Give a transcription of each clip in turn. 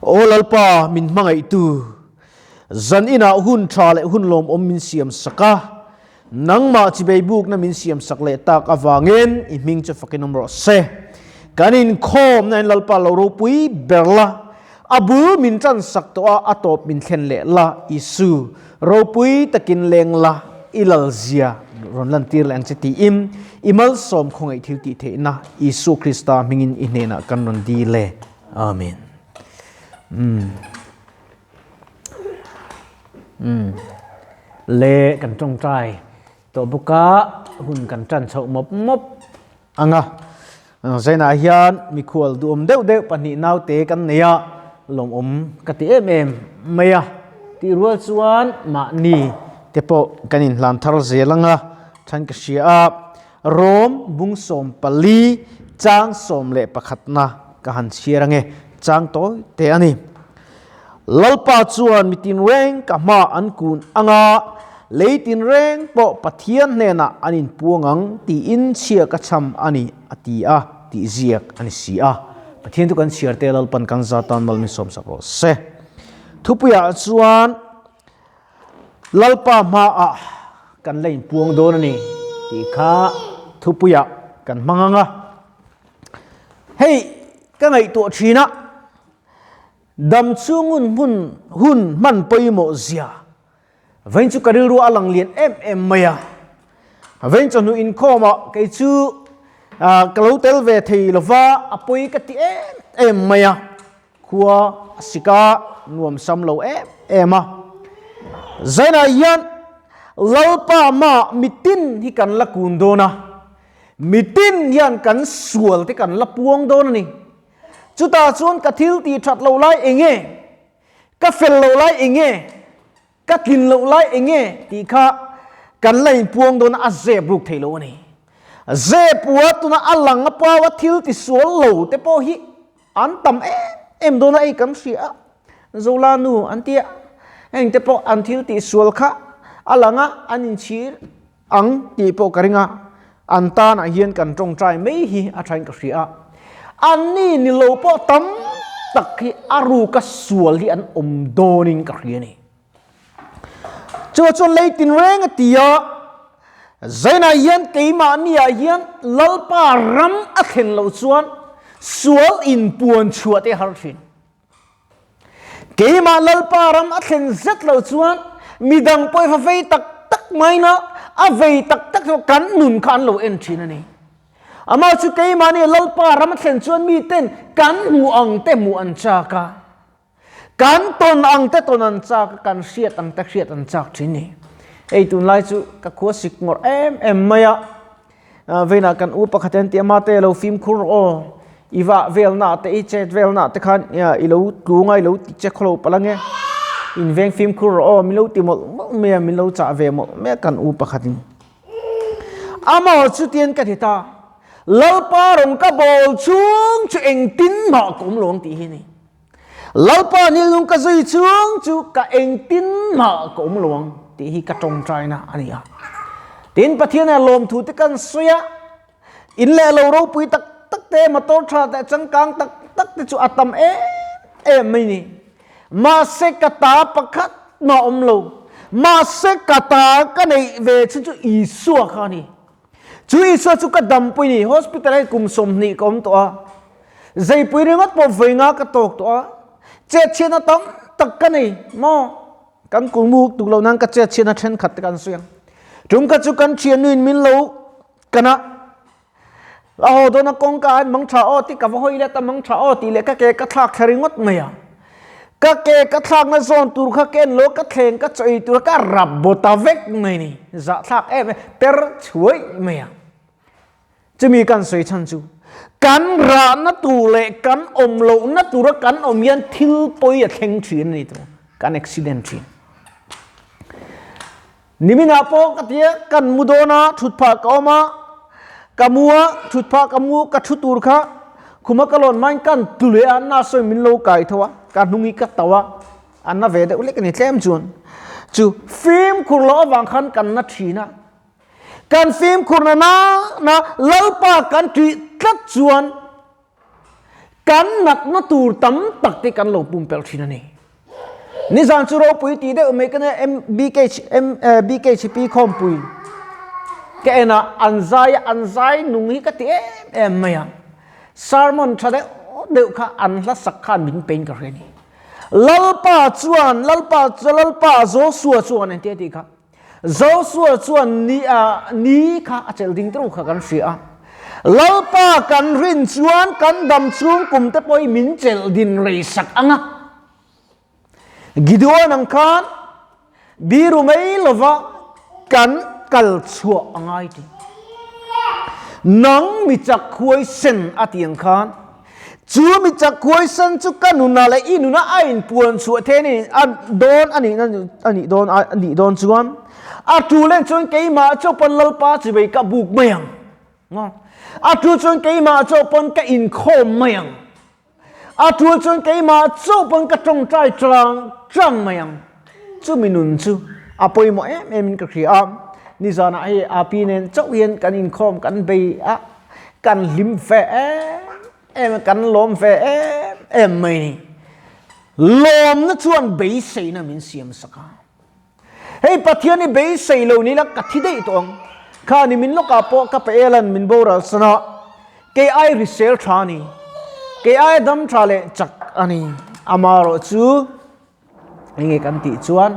Aw Lalpa, min hmangaihtu, zan inah hun tha leh hun lawmawm min siam sak a, nangmah chibei bukna min siam sak leh tak avangin i hming chu fakin awm rawh se. Kan inkhawmna in Lalpa lo ropui ber la, a bul min tan sak tawh a, a tawp min thlen leh la, Isu, ropui takin leng la, i lalzia rawn lantir leh ang che tiin i malsawm khawngaih thil tih theihna Isua Krista hmingin i hnenah kan rawn dil e. Amen. Umm. Umm. Le kan tawngtai tawh bawk a, hun kan tan chhoh mawp mawp ang a. Zainah hian mikhual duhawm deuh deuh pahnih naute kan nei a, lawmawm ka ti em em mai a. Tih rual chuan mahni te pawh kan inhlan thar zel ang a, then ka hria a. Rom bung 14 chang 11 na ka han chhiar ange, chang tawi te a ni. Lalpa chuan mi tinreng ka hma an kun anga, lei tinreng pawh Pathian hnenah an inpuang ang tiin chhia ka chham a ni a ti a tih ziak a ni si a. Pathian chu kan chhiar te Lalpan kan za tan mal min sawmsak rawh se. Thupuiah chuan Lalpa hmaah kan la inpuang dawn a ni tih kha thupuiah kan hmang ang a. Hei ka ngaihtuah thin a, dam chhungun hmun hun hman pawimawh zia vawiin chu ka rilru a lang lian em em mai a. Vawiin chawhnu inkhawmah kei chu ka lo tel ve thei lova a pawi ka ti em em mai a. Khua a sik a, nuam sam lo em em a. Zainah hian Lalpa mah mitin hi kan la kun dawn a, mitin hian kan sual te kan la puang dawn a ni. Chutah chuan ka thil tih that lo lai eng nge, ka fel lo lai eng nge, ka tlin loh lai eng nge tih kha kan la inpuang dawn a, a zep ruk thei lo a ni. Zep ua tuna a lang a pau a thil ti sual lo te pawh hi An tam em em dawn a ei kan hria a, Zola nu an tia, heng te pawh an thil tih sual kha a lang a, an inchhir ang tih pawh ka ring a, an tanah hian kan tawngtai mai hi a thain ka hria a. Anni ni lo pawh tam tak hi a ruka sual hi an awm dawnin ka hria a ni. Chu chuan lei tinreng a ti a, Zainah hian keimahniah hian Lalpa ram a thlen loh chuan sual inpuan chhuah te har thin. Keimah Lalpa ram a thlen zet loh chuan midang pawh va vei tak tak maina a vei tak tak chu kan nun kha an lo en thin a ni. Amah chu keimahni Lalpa ram a thlen chuan miten kan hmuh ang te hmuh an chak a. Kan tawn ang te tawn an chak a, kan hriat ang te hriat an chak thin ni. Hei tunlai chu ka khua sik ngawrh em em mai a, veinah kan u pakhat hian tia mate lo fimkhur rawh aw, i vah velna te i chet velna te khan i lo tlung a i lo ti che khawlo palh ange, in veng fimkhur rawh aw min lo ti mawlh mawlh mai a, min lo chah ve mawlh mai a kan u pakhatin. Amaw chutian ka ti ta, Lalpa rawng ka bawl chhung chu engtin mah ka awm lo ang tih hi a ni. Lalpa nilnung ka zui chung chu ka engtin mah ka awm lo ang tih hi ka tawngtaina a ni a. Tin, Pathian ah lawmthu te kan sawi a, in leh lo ropui tak tak te, motor tha te, changkang tak tak te chu a tam em em mai ni. Mahse ka ta pakhat mah awm lo. Mahse ka ta ka neih ve chu chu Isua kha a ni. Chu Isua chu ka dampui ni, hospital ah kum 20 ka awm tawh a, zeipui ringawt pawh vawi nga ka tawk tawh a, chetchhiatna tam tak ka nei maw? Kan kulmu tuk lo nan ka chetchhiatna thenkhat te kan sawi ang. Tum kha chu kan thiannu in min lo kan a, a haw dawn a kawngka ah hian mang tha aw ti ka va hawi let a mang tha aw tih leh ka ke ka thlak thla ringawt mai a. Ka ke ka thlakna zawn tur kha ka en lo, ka thleng ka chawi tur ka rap baw ta vek mai ni, zahthlak em em, per chhuai mai a. Chumi kan sawi chhan chu, kan rahna tur leh kan awm lohna tura kan awm hian thil pawi a thleng thin a ni tawh, kan accident thin. Niminah pawh ka tia kan mu dawn a, thutphah ka awm a, ka mu a, thutphah ka mu ka thu tur kha khuma ka lawn hmain kan tlu leh a, na sawi min lo kai tho a, ka hnung hi ka tauh a, a na ve deuh lek a ni tlem chuan chu fimkhur loh avang khan kan na thin a, kan fimkhur na na na Lalpa kan tih tlat chuan. Kan natna tur tam tak te kan lo pumpelh thin a ni. Nizan chu ropui tih deuh mai ka nia MBKHP khawmpui ka en a, an zai a, an zai nung hi ka ti em em mai a. Sermon tha deuh deuh kha an hla sak khan min pein ka hria a ni. Lalpa chuan, Lalpa, Lalpa Joshua chuan engtia tih kha? Joshua chuan ni a ni kha a chelh ding teuh kha kan hria a. Lalpa kan rin chuan kan dam chhung kum te pawhin min chelh din rei sak ang a. Gideon ang khan biru mai lova kan kal chhuah a ngai ti. Nang mi chak huaisen a ti ang khan Chu mi chak huaisen chu ka nuna leh i nuna a inpuan chhuah thei a a dawn a nih a nih dawn a nih dawn chuan a tu len chuan keimah chaw pawn Lalpa chivei ka buk mai ang. A tu chuan keimah chaw pawn ka inkhawm mai ang. A tu chuan keimah chaw pawn ka tawngtai tlang tlang mai ang. Chumi nun chu a pawimawh em em in ka hria a, nizanah hei Api nen chauh hian kan inkhawm kan bei a, kan hlim ve em em a, kan lawm ve em em mai ni. Lawmna chuan beiseina min siam sak a. Hei Pathian hi beisei lo ni la ka thi daih tawh ang. Kha ni min lawkah pawh ka pe elan min boral san a, kei ai hrisel tha a ni, kei ai dam tha leh chak a ni. Amaherawh chu Enge kan tih chuan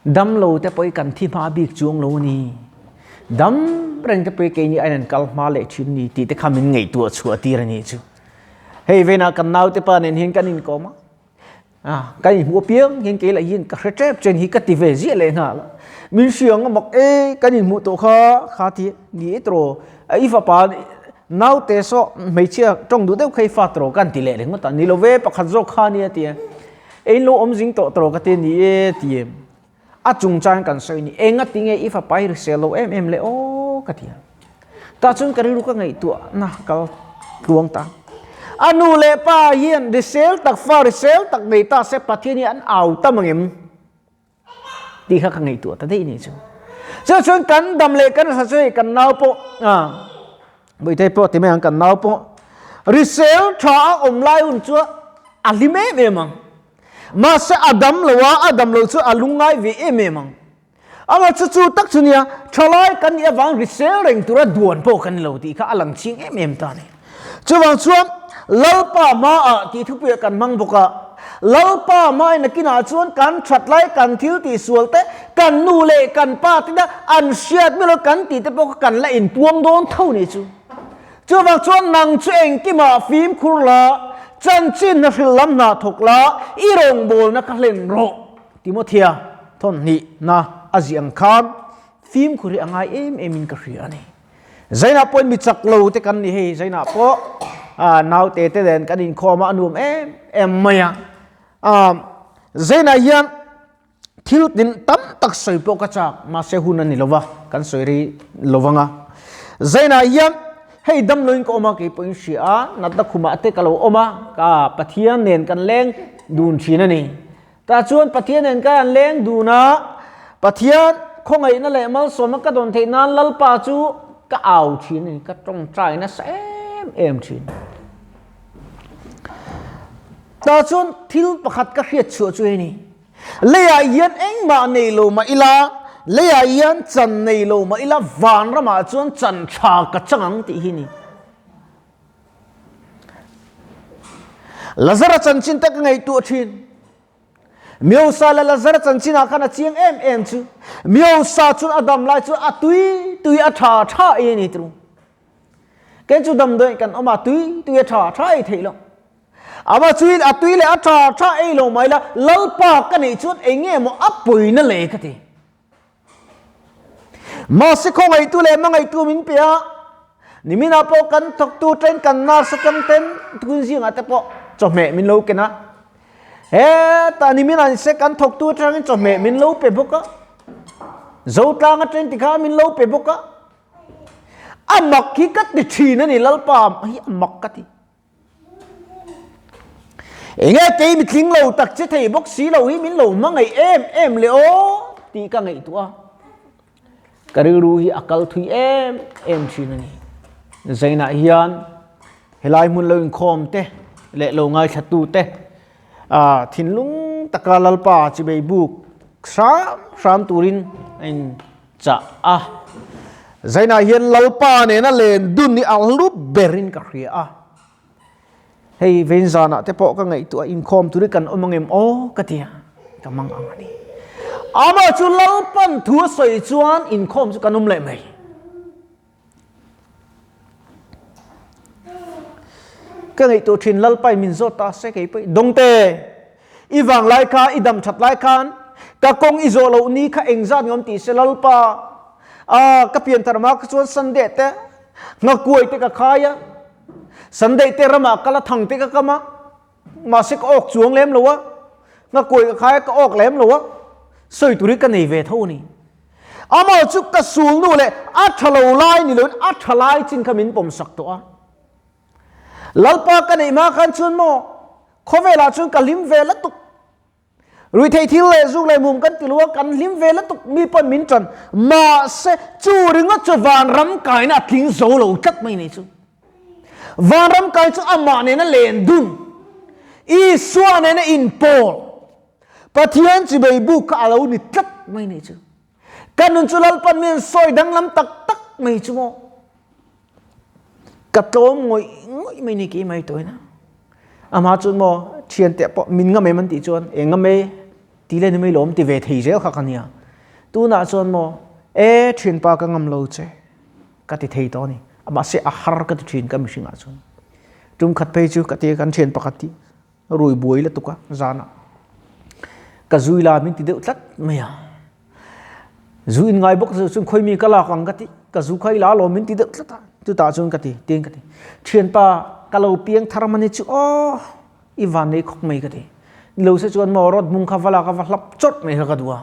damlo te pawh hi kan thi hma bik chuang lo a ni. Dam reng te pawh hi keini aiin an kal hma leh thin ni tih te kha min ngaihtuah chhuah tir a nih chu. Hei venah kan naute pa nen hian kan inkawm a, ah kan inhmuh apiang hian kei lah hian ka hre tep chen hi ka ti ve ziah leh nghal a. Min hria ang a mak e, kan inhmuh tawh kha kha ti ni e tawh i fapa Naute saw hmeichhia tawng duh deuh kha i fa tawh ka han ti leh ringawt a, ni lo ve pakhat zawk kha ania ti a, ei lo awm zing tawh tawh ka ti a ni e ti a, a chungchang kan sawi ni, enga tinge i fapa hi hrisel lo em em le aw ka ti a, tah chuan ka rilru ka ngaihtuah na kal tluang ta, a nu leh pa hian hrisel tak fa hrisel tak nei ta se Pathian hi an au tam angem? Tih kha ka ngaihtuah ta daih nih chu. Chu chuan kan dam leh kan sa chu hei kan nau pawh a Bawihtei pawh ti mai ang kan nau pawh risel tha a awm lai hun chu a hlim em em ang. Mahse a dam lo a, a dam lo chu a lungngai ve em em ang. Ama chu chu tak chu nia thalai kan nih avang risel reng tura duan pawh kan ni lo tih kha a lang ching em em ta a ni. Chuvang chuan Lalpa hmaah tih thupuiah kan hmang bawk a, Lalpa hmain nakinah chuan kan that lai kan thil tih sual te, kan nu leh kan pa te an hriat miah lo kan tih te pawh kha kan la inpuang dawn tho nih chu. Chuvang chuan nang chu engkimah fimkhur la, chanchin hna hrilh lam hna thawk la, i rawngbawlna kha hlen rawh. Timothea thawnhnihna a ziah ang khan fimkhur hi a ngai em em in ka hria a ni. Zainah pawhin mi chak lo te kan ni hei, Zainah pawh naute te nen kan inkhawm a, a nuam em em mai a. Zainah hian thil tin tam tak sawi pawh ka chak, mahse hun a ni lova, kan sawi rei lovang a. Zainah hian hei damloin ka awm a, kei pawhin hria a, natna khumah te ka lo awm a, ka Pathian nen kan leng dun thin a ni. Tah chuan Pathian nen ka han leng dun a, Pathian khawngaihna leh malsawmna ka dawn theih nan Lalpa chu ka au thin a ni, ka tawngtai nasa em em thin. Tah chuan thil pakhat ka hriat chhuah chu hei ni, leiah hian engmah nei lo mah ila, leiah hian chan nei lo mah ila vanramah chuan chan tha ka chang ang tih hi ni. Lazara chanchin te ka ngaihtuah thin. Miosa le Lazara chanchin ah khan a chiang em em chu. Miosa chun a dam lai chu a tui tui a tha tha ei ani tru. Ken chu damdawi kan awm a tui tui a tha tha ei theih lo. Ama chuin a tui le a tha tha ei lo mai la Lalpa ka neih chuan eng nge maw a puina le ka ti. Mahse khawngaihtu leh hmangaihtu min pe a, niminah pawh kan thawktu ten kan nurse atang ten tun zingah te pawh chawhmeh min lo ken a, hetah niminah ni se kan thawktu atangin chawhmeh min lo pe bawk a, Zotlang atang tikha min lo pe bawk a, a mak hi ka ti thin a ni Lalpa hi a mak ka ti. Enge kei mi tling lo tak che thei bawk si lo hi min lo hmangaih em em le aw tih ka ngaihtuah a. Ka rilru hi a kal thui em em thin a ni. Zainah hian. Helai hmun lo inkhawm te leh lo ngaithla te thinlung taka Lalpa chibei buk hram hram turin a in chah a. Zainah hian Lalpa nena len dun hi a hlu berin ka hria a. Hei vein zanah te pawh ka ngaihtuah inkhawm tur hi kan awm angem aw ka ti a, ka mang ang a ni. Amah chu Lalpan thu a sawi chuan inkhawm chu kan awm leh mai. Ka ngaihtuah thin Lalpai min zawt ta se kei pawh dawngte i vang lai kha i dam that lai khan ka kawng i zawh loh ni kha engzat ngam ti se Lalpa a ka pian thar ma kha chuan Sunday te nghakuai te ka khai a Sunday te ramah kala thang te ka kam a mahse ka awk chuang lem lo a nghakuai ka khai a ka awk lem lo a sawi tur hi ka nei ve tho a ni. Amah chu ka sul nu leh a tha lo lai ni loin a tha lai chin kha min pawm sak tawh a. Lalpa ka neih hma khan chuan maw khawvelah chuan ka hlim ve lutuk. Ruithei thil leh zuk leh mum kan ti lo a, kan hlim ve lutuk mi pawn min tan. Mahse chu ringawt chu vanram kaina a tling zo lo tlat mai nei chu. Vanram kai chu amah nena len dun, Isua nena inpawl, Pathian chibei buk kha a lo ni tlat mai nei chu. Ka nun chu Lalpan mi an sawi danglam tak tak mai chu maw. Ka tlawm ngawih ngawih mai ni ki mai tawina. Ama chuan maw thian te pawh min ngam em an tih chuan e ngam e ti le ni mai lawm ti ve thei zel kha ka nia. Tunah chuan maw e thianpa ka ngam lo che ka ti thei tawh a ni. Mahse a har ka ti thin ka mihringah chuan. Tum khat phei chu ka ti kan thian pakhat hi rui buai lutuk a zan ah ka zui la min ti deuh tlat mai a zu in ngai bawk chu khawi mi ka lak ang ka ti ka zu kha i la alawm min ti deuh tlat a chutah chuan ka ti tiin ka ti thianpa ka lo piang thar mani chu aw i van nei khawp mai ka ti lo se chuan maw rod mung kha va lak a va hlap chawrh mai kha ka duh a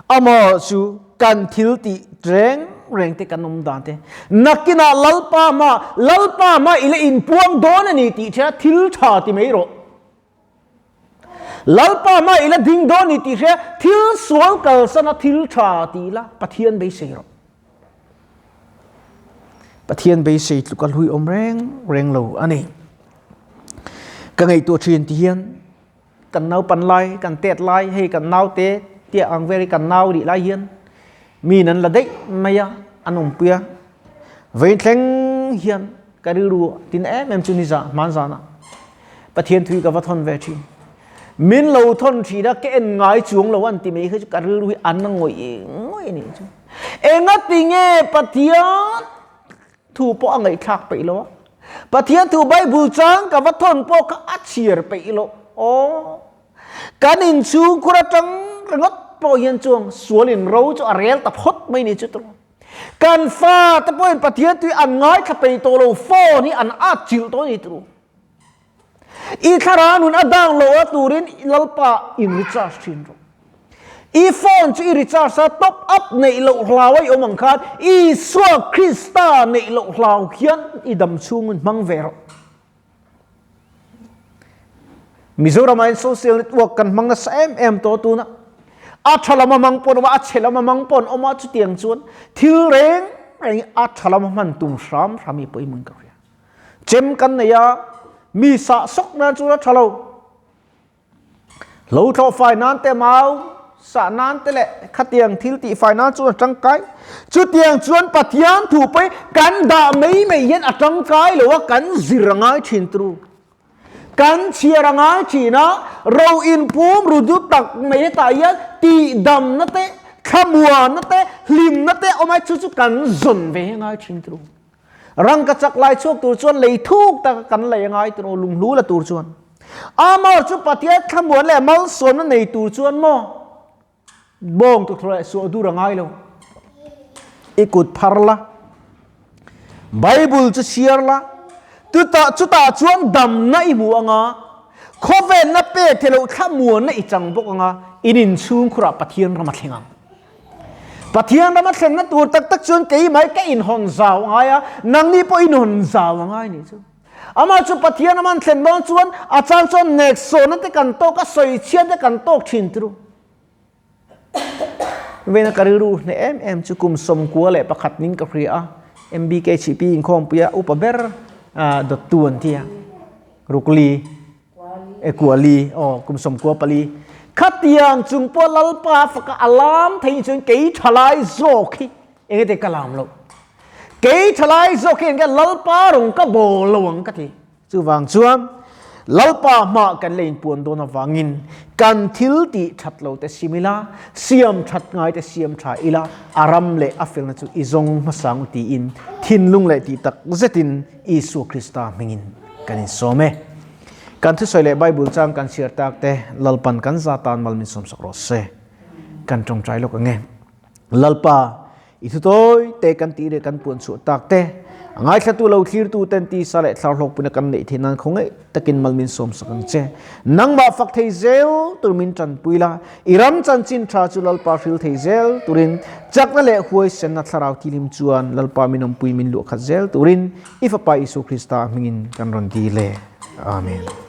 Amaw chu kan thil tih reng reng te kan awm dan te nakinah Lalpa hma Lalpa hma i la inpuang dawn a ni tih hria thil tha ti mai rawh. Lalpa hma i la ding dawn a ni tih hria thil sual kalsana thil tha ti la Pathian beisei rawh. Pathian beisei tluk a hlui awm reng reng lo a ni. Ka ngaihtuah thin ti hian Kan naupan lai, kan tet lai, hei kan naute tia ang vel hi kan nau rih lai hian mi nan la daih mai a, an awmpui a. Vawiin thleng hian ka rilru tin em em chu ni za hman zan ah Pathian thui ka va thawn ve thin. Min lo thawn thin a, ka en ngai chuang lo an ti mai kha chu ka rilru hi an ngawih ngawih a nih chu. Engatinge Pathian Thu pawh a ngaihthlak peih lo a. Pathian thu Bible chang ka va thawn pawh kha a chhiar peih lo. Aw. Kan inchhungkhur atang ringawt pawh hian chuang sual in ro chu a rel ta phawt mai ni chu tawh. Kan fa te pawhin Pathian tui an ngaithla peih tawh lo, phone hi an at chilh tawh a ni tawh. I thlarau nun a down loh a turin Lalpa in recharge thin rawh. I phone chu i recharge a top up neih loh hlau a i awm ang khan Isua Krista neih loh hlau hian i dam chhungin hmang ve rawh. Mizoram ah hian social network kan hmang nasa em em tawh tuna a tha lam a hmang pawh an awm a, a chhe lam a hmang pawh an awm a, chutiang chuan thil reng reng hi a tha lam a hman tum hram hram hi pawimawh in ka hria. Chem kan nei a, mi sah sawk nan chuan a tha lo. Lo thlawh fai nan te mau sah nan te leh khatiang thil tih fai nan chuan a tangkai. Chutiang chuan Pathian thu pawh kan dah mai mai hian a tangkai lo a, kan zir a ngai thin turu. Kan chhiar a ngai thin a, ro inpum ru du tak mai hetah hian tihdamna te, thlamuanna te, hlimna te awm ai chu chu kan zawn ve a ngai thin turu. Rangka chak lai chhuak tur chuan lei thuk taka kan lei a ngai tur lunghlu la tur chuan. Amor chu Pathian thlamuan leh malsawmna nei tur chuan maw bawng tu thawh leh suah dur a ngai lo. I kut phar la, Bible chu chhiar la, chutah chutah chuan damna i hmu anga, khawvelna pek theih loh thlamuanna i chang bawk anga, in inchhungkhurah Pathian ram a thleng ang. Pathian rama thlenna tur tak tak chuan keimah hi ka inhawn zau a ngai a, nangni pawh inhawn zau a ngai nih chu. Amah chu Pathian rama an thlen dawn chuan a chang chuan neksawhna te kan tawk a, sawichhiat te kan tawk thin turu. Vena ka rilru hneh em em chu kum 91 ning ka hria a, MBKHP inkhawmpuia upa ber. Dawttu an ti a. Rukli. E kuali. Aw, kum 14. Khatiang chung pawh Lalpa faka a lam thei chuan kei thalai zawk hi enge te ka lam lo. Kei thalai zawk hi enge Lalpa rawng ka bawl lo ang ka ti. Chuvang chuan Lalpa hmaah kan la inpuan dawn avangin kan thil tih that lo te sim ila, siam that ngai te siam tha ila, a ram leh a felna chu i zawng hmasang u tiin thinlung leh tih tak zetin Isua Krista hmingin kan insawm e. Kan thusawi leh Bible chang kan chhiar tak te Lalpan kan za tan mal min sawmsak rawh se. Kan tawngtai lawk ang e. Lalpa, I thutawi te kan tih leh kan puan chhuah tak te, a ngaithlatu lo thlirtu ten tisa leh thlar hlawkpuina kan neih theih nan khawngaih takin mal min sawmsak ang che. Nangmah fak thei zel tur min tanpui la, i ram chanchin tha chu Lalpa hril thei zel turin chakna leh huaisenna thlarau thilim chuan Lalpa min awmpui min luahkhat zel turin i Fapa Isua Krista hmingin kan rawn dil e. Amen.